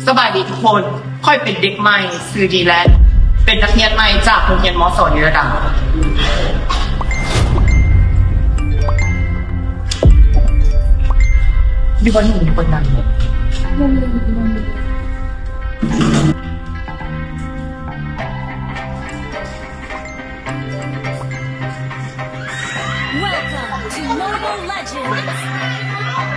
ສະບາຍດີທຸກຄົນ, ຂ້ອຍເປັນເດັກໃໝ່ ຊື່ດີແລນ ເປັນນັກຮຽນໃໝ່ຈາກໂຮງຮຽນ ມສ ນິລະດາ. ຢູ່ບ່ອນນີ້ມີຄົນນັ່ງ. Welcome to Mobile Legends!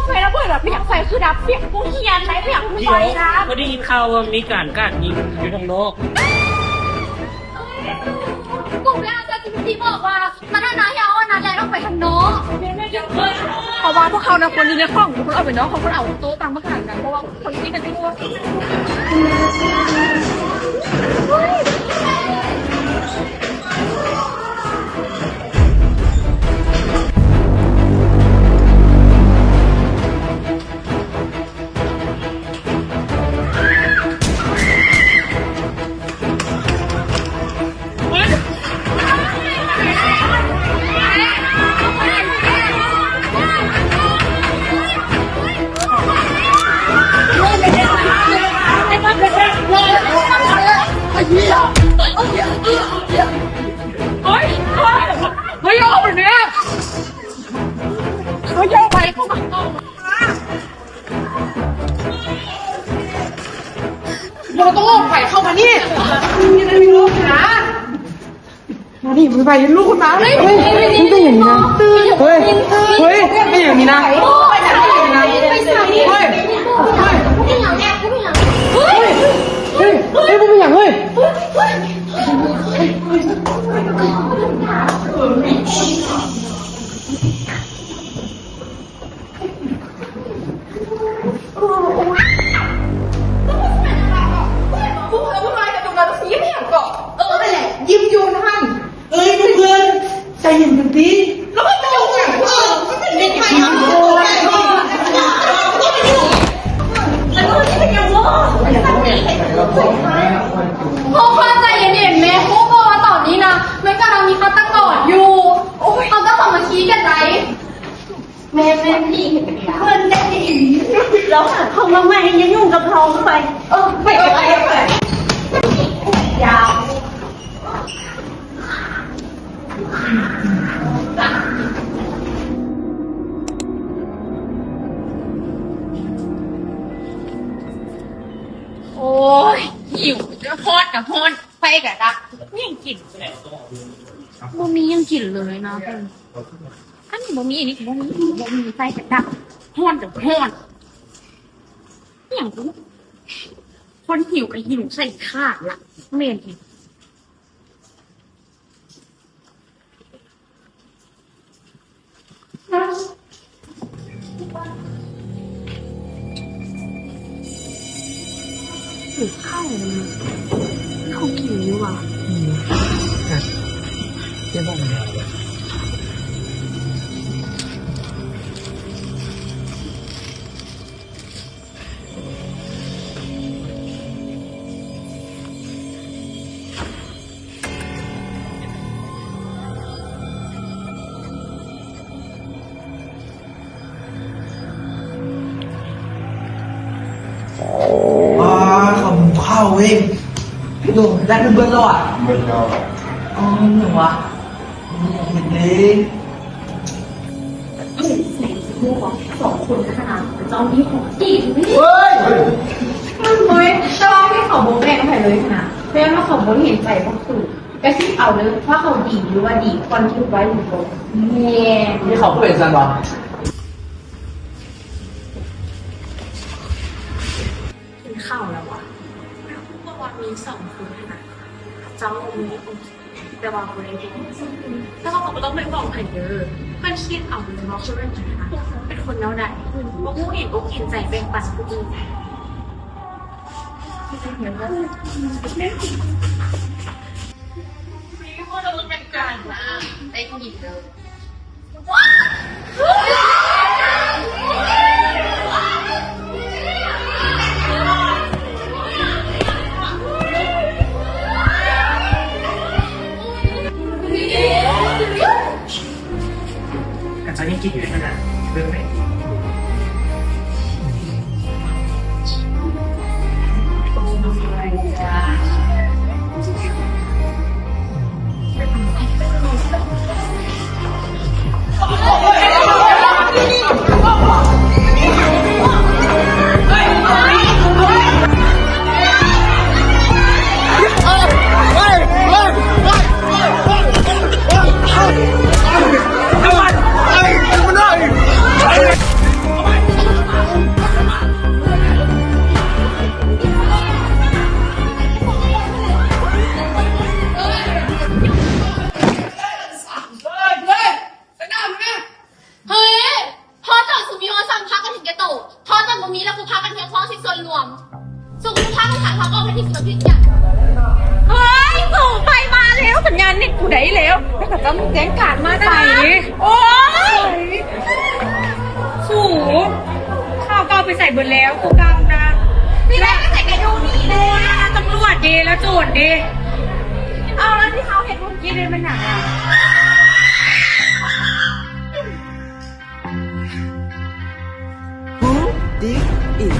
ໄຟລະເບີດ ແລ້ວໄຟຄືດັບ ສຽງຜູ້ຮຽນໄດ້ ສຽງຜູ້ຮຽນນະ. ກໍໄດ້ຍິນຂ່າວວ່າມີການກາດຍິງຢູ່ທາງນອກ. ກູໄປອ່ານ ChatGPT ບອກວ່າ ມັນຫັ້ນນະ ໃຫ້ເອົາອັນນັ້ນແຫຼະອອກໄປທາງນອກ. ເພາະວ່າພວກເຂົານະ ຄວນຢູ່ໃນຫ້ອງ ເພິ່ນອອກໄປນອກ ເຂົາບໍ່ໄດ້ເອົາໂຕະຕັ່ງມາຂ້າງກັນ ເພາະວ່າຄົນທີ່ໄດ້ ເຮີ້ຍ ເຮີ້ຍ ເຮີ້ຍ ເຮົາຢ່າອອກໄປແມ່ ເຮົາຢ່າອອກໄປ ເຂົ້າມາ ເຂົ້າມາ. ບໍ່ຕ້ອງອອກໄປ ເຂົ້າມານີ້ ມານີ້ ໄປ ລູກມາ. ເຮີ້ຍ ມັນເປັນຫຍັງນີ້ນະ? ເຮີ້ຍ ເຮີ້ຍ ເປັນຫຍັງນີ້ນະ? ເຮີ້ຍ ເຮີ້ຍ ເຮີ້ຍ ເຮີ້ຍ ເປັນຫຍັງ ເຮີ້ຍ? ເອີ ຫັ້ນແຫຼະ ຍິ້ມຢູ່ຫັ້ນ. ເອີຍ ເພື່ອນໆ ໃຈເຢັນກັນຕິ. ແລ້ວມັນຕົກຫຍັງ? ເອີ ມັນເປັນເດັກໃໝ່ ເອີ ຕົກໃຈບໍ່? ແລ້ວມັນເປັນຫຍັງບໍ່? ພວກເຮົາໃຈເຢັນໆ ແມ່ ຮູ້ບໍ່ວ່າຕອນນີ້ນະ ມັນກຳລັງມີຄາດຕະກອນຢູ່. ໂອ້ຍ ເຮົາຕ້ອງສາມັກຄີກັນໄດ໋. ແມ່ນໆ ເພິ່ນໄດ້ຍິນ ລາວຫາເຂົ້າມາໃໝ່ ຢ່າຫຍຸ້ງກັບເຮົາ. ໄປ ເອີ ໄປ ໄປ ໄປ ໄປ ຢ່າ. ໂອ້ຍ ຫິວ ກະຮ້ອນກະຮ້ອນ ໄຟກະດັບ ຍັງກິນ ບໍ່ມີຫຍັງກິນເລີຍນະເພິ່ນ. ອັນນີ້ບໍ່ມີ ອັນນີ້ກໍບໍ່ມີ ບໍ່ມີ ໄຟກະດັບ ຮ້ອນກະຮ້ອນ ອີ່ຫຍັງ ຄົນຫິວກະຫິວໃສ່ຂາດລະ ແມ່ນ. ຫິວເຂົ້າ ເຂົາກິນຢູ່ຫວາ? ອືມ ເກັບໄວ້. ອ້າ ເຂົ້າຫູເຂົ້າເວີຍ ໂດນແລ້ວ ເບິດແລ້ວອະ ເບິດແລ້ວ. ອໍ ຫຍັງວະ ເຮັດເດ້. ເຮີ້ຍ ສອງຄົນຂະໜາດເຈົ້າມີຂອງຈິງເວີຍ. ເຮີ້ຍ ແຕ່ວ່າເຂົາບໍ່ແບ່ງໃຜເລີຍຫັ້ນນະ ແປວ່າເຂົາບໍ່ເຫັນໃຈພວກສູ ກະຄິດເອົາເດີ ວ່າເຂົາດີຫຼືວ່າດີ ກ່ອນທີ່ໄວ້ຫູບໍ່. ແມ່ນ ມີເຂົາຜູ້ເປັນຊັ້ນຫວາ? ກິນເຂົ້າແລ້ວຫວາ? ເພາະວ່າມີສອງຄົນຫັ້ນນະ ເຈົ້າມີ ແຕ່ວ່າບໍ່ໄດ້ເຮັດ ແຕ່ວ່າເຂົາບໍ່ຕ້ອງໄປບອກໃຜເດີ ເພິ່ນຄິດເອົາເລີຍວ່າຄົນນັ້ນເປັນຄົນແນວໃດ ບໍ່ຮູ້ເຫັນອົກເຫັນໃຈແບ່ງປັນຜູ້ອື່ນ. ໄດ້ຍິນເດີ. ອາຈານຍັງກິນຢູ່ເລີຍນະ ເບິ່ງໄໝ? ເຮີ້ຍ ພໍເຈົ້າ ສູມີເງິນຊ້ຳພາກັນເຫັນແກ່ໂຕ, ພໍເຈົ້າບໍ່ມີແລ້ວ ພາກັນຮຽກຮ້ອງສິດສ່ວນລວມ, ສູກໍພາກັນຫາທາງອອກໃຫ້ທີ່ສຸດທີ່ຈະ. ເຮີ້ຍ ສູໄປມາແລ້ວ, ສັນຍານເນັດກູໄດ້ແລ້ວ, ແລ້ວເຂົາເຈົ້າມີແຈ້ງການມາໃສ່. ໂອ້ຍ ສູ ເຂົາເອົາໄປໃສເບິດແລ້ວ ໂຕເກົ່ານະ? ຊິໄດ້ໄປໃສກະຢູ່ນີ້ແຫຼະ. ຕຳຫຼວດເດ ແລ້ວໂຈນເດ. ເອົາ ແລ້ວທີ່ເຮົາເຮັດມື້ກີ້ເດ ມັນຫຍັງອະ? Who did it?